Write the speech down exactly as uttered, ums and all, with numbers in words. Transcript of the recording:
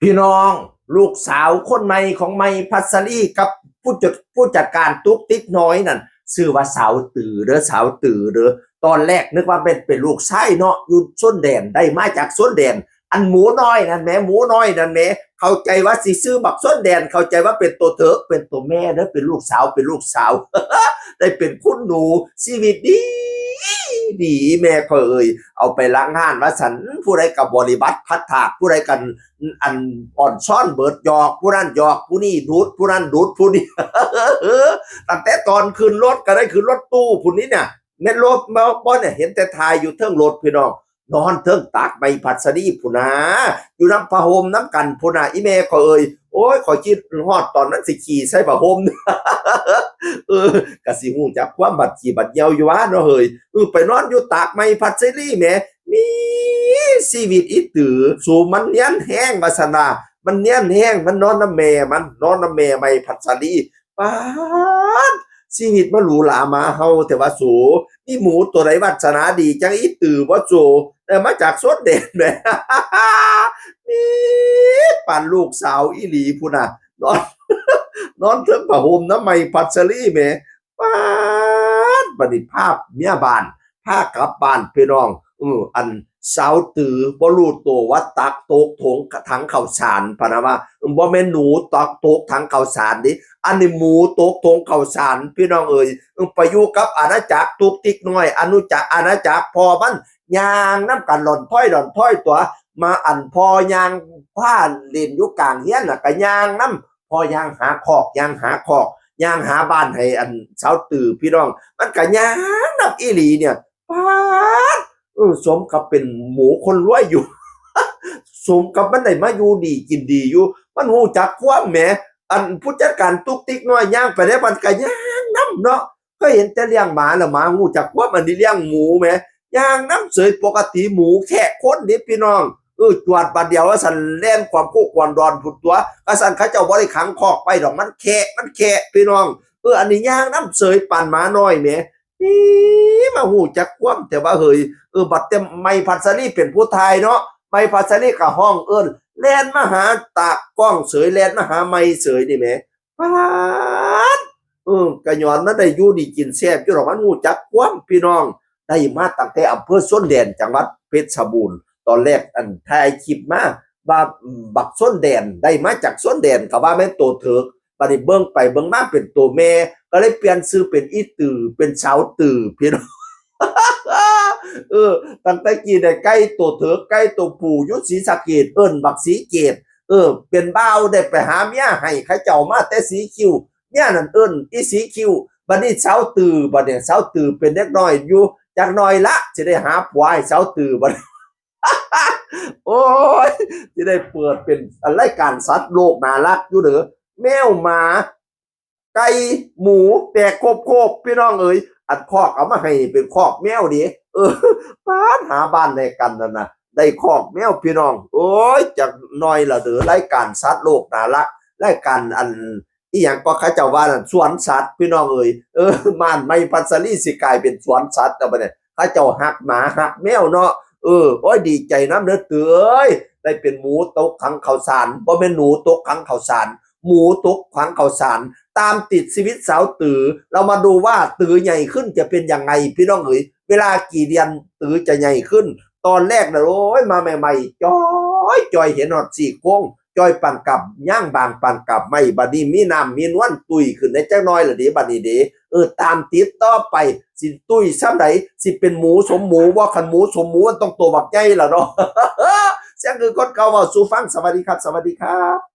พี่น้อง ลูกสาวคนใหม่ของใหม่พัสลีกับผู้จัดผู้จัดการตุ๊กติ๊กน้อยนั่น ชื่อว่าสาวตือเด้อ สาวตือเด้อ ตอนแรกนึกว่าเป็นเป็นลูกชายเนาะ อยู่ชนแดน ได้มาจากชนแดน อันหมูน้อยนั่นแหม หมูน้อยนั่นแหม เข้าใจว่าสิชื่อบักชนแดน เข้าใจว่าเป็นตัวเถิก เป็นตัวแม่เด้อ เป็นลูกสาว เป็นลูกสาว ได้เป็นคุณหนู ชีวิตดี ดี แม่ข้อยเอ่ย เอาไปล้างห้านว่าซั่น ผู้ใดก็บริบัติพัดถาก ผู้ใดก็อันอ่อนซ้อนเบิด หยอกผู้นั้นหยอกผู้นี้ ดูดผู้นั้นดูดผู้นี้ ตั้งแต่ตอนขึ้นรถก็ได้ ขึ้นรถตู้ผู้นี้เนี่ย แม่นรถบ่ บ่เนี่ย เห็นแต่ถ่ายอยู่เทิงรถพี่น้อง นอนเทิงตากใบพัสดีพุ้นนะ อยู่นำผ้าห่มนำกันพุ้นนะ อีแม่ข้อยเอ่ย โอ้ย ข้อยคิดฮอดตอนนั้นสิขี้ใส่ผ้าห่ม เออ ก็สิฮู้จักความบัดขี้บัดเหี่ยวอยู่ว่าเนาะเฮ้ย เออ ไปนอนอยู่ตากใบพัสดีแหม มีชีวิตอีตือ สูมันเนียนแฮงว่าซั่นว่า มันเนียนแฮง มันนอนนำแม่มัน นอนนำแม่ใบพัสดี ป๊าด ชีวิตมาหรูหราหมาเห่าแท้ว่าสู มีหมูตัวใดวาสนาดีจังอีตือบ่สู ได้มาจากชนแดนแหม มีปานลูกสาวอีหลีพุ้นน่ะ นอน นอนเทิงผ้าห่มนำใบพัสดีแหม ป๊าด บัดนี้พาเมียบ้าน พากลับบ้านพี่น้อง เออ อันสาวตือบ่ฮู้โตว่าตักตกถง ถังข้าวสารพะนะว่า บ่แม่นหนูตักตกถังข้าวสารเด้ อันนี้หมูตกถงข้าวสารพี่น้องเอ่ย เออ ไปอยู่กับอาณาจักรตุ๊กติ๊กน้อย อาณาจักร อาณาจักรพ่อมัน ย่างนำกันหล่อนถ้อยหล่อนถ้อยตั๋ว มาอันพ่อย่างพาเล่นอยู่กลางเฮือนน่ะ ก็ย่างนำ พ่อย่างหาคอก ย่างหาคอก ย่างหาบ้านให้อันสาวตือพี่น้อง มันก็ย่างนำอีหลีเนี่ย ป๊าด เออ สมกับเป็นหมูคนรวยอยู่ สมกับมันได้มาอยู่ดีกินดีอยู่ มันฮู้จักความแหม อันผู้จัดการตุ๊กติ๊กน้อยย่างไปได้ มันก็ย่างนำเนาะ เคยเห็นแต่เลี้ยงหมาล่ะ หมาฮู้จักความ อันนี้เลี้ยงหมูแหม ย่างนำเสย ปกติหมูแคะคนเด้พี่น้อง เออ จวดบาดเดียวว่าซั่น แล่นความโคกความดอนพุ้นตั๋ว ว่าซั่น เขาเจ้าบ่ได้ขังคอกไว้ดอก มันแคะ มันแคะพี่น้อง เออ อันนี้ย่างนำเสยปานหมาน้อยแหม นี่มาฮู้จักความแท้ว่าเฮ้ย เออ บัดแต่ใบพัสดีเป็นผู้ถ่ายเนาะ ใบพัสดีก็ฮ้องเอิ้น แล่นมาหาตากล้องเสย แล่นมาหาใหม่เสยนี่แหม ป๊าด เออ ก็ย้อนมันได้อยู่ดีกินแซ่บอยู่ดอก มันฮู้จักความพี่น้อง ได้มาตั้งแต่อำเภอชนแดน จังหวัดเพชรบูรณ์ ตอนแรกอันถ่ายคลิปมา ว่าบักชนแดน ได้มาจากชนแดน ก็ว่าแม่นโตเถิก บัดนี้เบิ่งไปเบิ่งมาเป็นโตแม่ ก็เลยเปลี่ยนชื่อเป็นอีตือ เป็นสาวตือพี่น้อง เออ ตั้งแต่กี้ได้ไก่โตเถิก ไก่โตผู้อยู่ศรีสะเกษ เอิ้นบักศรีเกษ เออ เป็นบ่าวได้ไปหาเมียให้เขาเจ้ามาแต่สีคิ้ว เมียนั่นเอิ้นอีสีคิ้ว บัดนี้สาวตือ บัดนี้สาวตือเป็นเด็กน้อยอยู่ จักหน่อยละสิได้หาผัวให้สาวตือบัด โอ้ย สิได้เปิดเป็นรายการสัตว์โลกน่ารักอยู่เด้อ แมว หมา ไก่ หมู แตกโคบๆ พี่น้องเอ๋ย อันคอกเอามาให้เป็นคอกแมวเด้ เออ ป๊าด หาบ้านให้กันนั่นน่ะ ได้คอกแมวพี่น้อง โอ้ย จักหน่อยละเด้อ รายการสัตว์โลกน่ารัก รายการอัน อีหยังก็เขาเจ้าว่านั่น สวนสัตว์พี่น้องเอ๋ย เออ บ้านใหม่พัสดีสิกลายเป็นสวนสัตว์แล้วบัดนี้ เขาเจ้าฮักหมาฮักแมวเนาะ เออ โอ้ย ดีใจนำเด้อเตื้อย ได้เป็นหมูตกถังข้าวสาร บ่แม่นหนูตกถังข้าวสาร หมูตกถังข้าวสาร ตามติดชีวิตสาวตือ เรามาดูว่าตือใหญ่ขึ้นจะเป็นยังไงพี่น้องเอ๋ย เวลากี่เดือนตือจะใหญ่ขึ้น ตอนแรกน่ะ โอ้ย มาใหม่ๆ จ้อยจ้อย เห็นฮอดซี่โครง จ้อยปานกับ ย่างบางปานกับไม้ บัดนี้มีน้ำมีนวล ตุ้ยขึ้นได้จักหน่อยละเด้ บัดนี้เด้ เออ ตามติดต่อไป สิตุ้ยส่ำใด สิเป็นหมูสมหมูบ่ คันหมูสมหมูมันต้องโตบักใหญ่ล่ะเนาะ เสียงคือคนเก่าเว้าสู่ฟัง สวัสดีครับ สวัสดีครับ